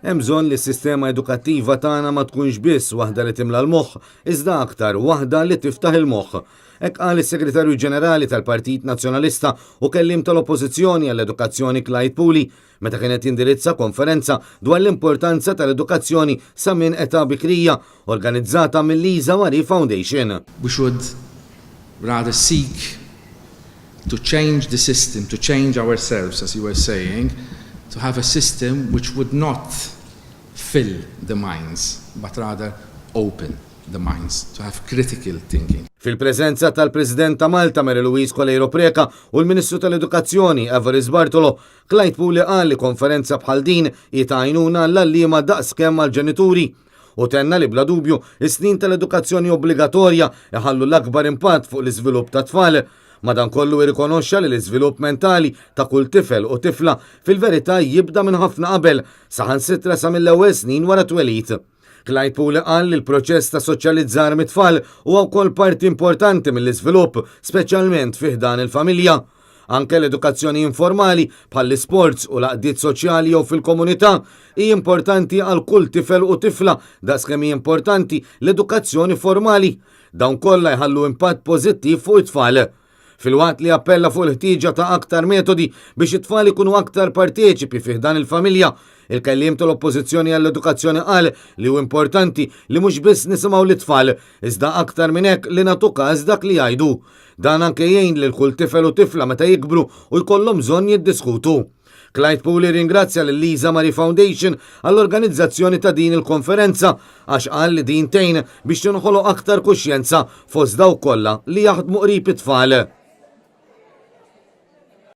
Hemm bżonn li s-sistema edukattiva tagħna ma tkunx biss waħda li timla l-moħħ, iżda aktar waħda li tiftaħ il-moħħ. Hekk qal is-Segretarju Ġenerali tal-Partit Nazzjonalista u kelliem tal-Oppożizzjoni għall-Edukazzjoni Clyde Puli meta kien qed jindirizza konferenza dwar l-importanza tal-edukazzjoni sa minn età bikrija organizzata mill-Lisa Marie Foundation. We should rather seek to change the system, to change ourselves, as you were saying, to have a system which would not fill the minds, but rather open the minds, to have critical thinking. Fil-preżenza tal-President ta' Malta Mary Louise Coleiro Preca u l-Ministru tal-Edukazzjoni Evarist Bartolo, Clyde Puli qal li konferenza bħal din hi ta' għajnuna għall-għalliema daqskemm għall-ġenituri. U tenna li bla dubju is-snin tal-edukazzjoni obbligatorja iħallu l-akbar impatt fuq l-iżvilupp tat-tfal. Madankollu irrikonoxxa li l-iżvilupp mentali ta' kull tifel u tifla fil-verità jibda minn ħafna qabel, saħansitra sa mill-ewwel snin wara t-twelid. Clyde Puli qal li l-proċess ta' soċjalizzar mit-tfal huwa wkoll parti importanti mill-iżvilupp, speċjalment fi ħdan il-familja. Anke l-edukazzjoni informali, bħall-isports u l-għaqdiet soċjali jew fil-komunità, hi importanti għal kull tifel u tifla daqskemm hi importanti l-edukazzjoni formali. Dawn kollha jħallu impatt pożittiv fuq it-tfal. Filwaqt li appella fuq il-ħtieġa ta' aktar metodi biex it-tfal ikunu aktar parteċipi fi ħdan il-familja, il-kelliem tal-Oppożizzjoni għall-Edukazzjoni qal li hu importanti li mhux biss nisimgħu lit-tfal, iżda aktar minn hekk li nagħtu każ dak li jgħidu. Dan anke jgħin lil kull tifel u tifla meta jikbru u jkollhom bżonn jiddiskutu. Clyde Puli rringrazzja lil Lisa Marie Foundation għall-organizzazzjoni ta' din il-konferenza għax qal li din tgħin biex tinħoloq aktar kuxjenza fost dawk kollha li jaħdmu qrib it-tfal.